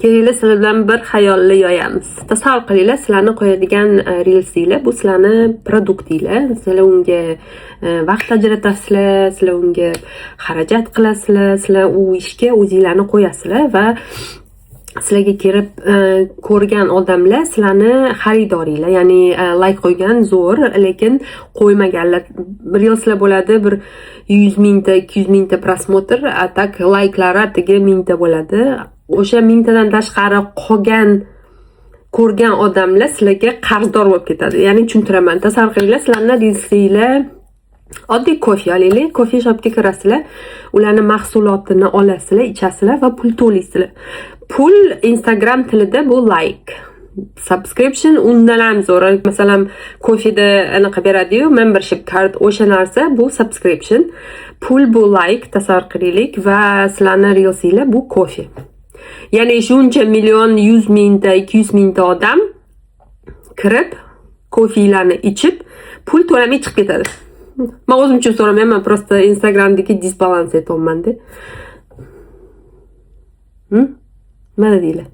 Kelinglar, sizlar bilan bir xayolni yoyamiz. Tasavvur qilinglar, sizlarni qo'yadigan reelsinglar bu sizlarni produktinglar. Sizlar unga vaqt ajratasizlar, sizlar unga xarajat qilasizlar, sizlar u ishga o'zinglarni qo'yasizlar va sizlarga kirib ko'rgan odamlar sizlarni xaridoringlar, ya'ni layk qo'ygan zo'r, lekin qo'ymaganlar, reelslar bo'ladi bir 100 mingta, 200 mingta просмотр, а так layklari atigi 1000 ta bo'ladi. O'sha 1000 tadan tashqari qolgan ko'rgan odamlar sizlarga qarzdor bo'lib ketadi. Ya'ni tushuntiraman. Tasavvur qilinglar, sizlarni reelsinglar oddiy kofe olaylik. Coffee shopga kirasizlar, ularni mahsulotini olasizlar, ichasizlar va pul to'laysizlar. Pul Instagram tilida bu like, subscription, undan ham zo'ri, masalan, kofeda anaqa beradiyu, membership card, o'sha narsa bu subscription. Pul bu like, tasavvur qilaylik, va sizlarni reelsinglar bu kofe. Ya'ni shuncha million, 100 mingta, 200 mingta odam kirib, kofelarni ichib, pul to'lamay chiqib ketadi. Man o'zim uchun so'ramayman, просто Instagramdagi disbalans aytyapmanda. Nima dedinglar?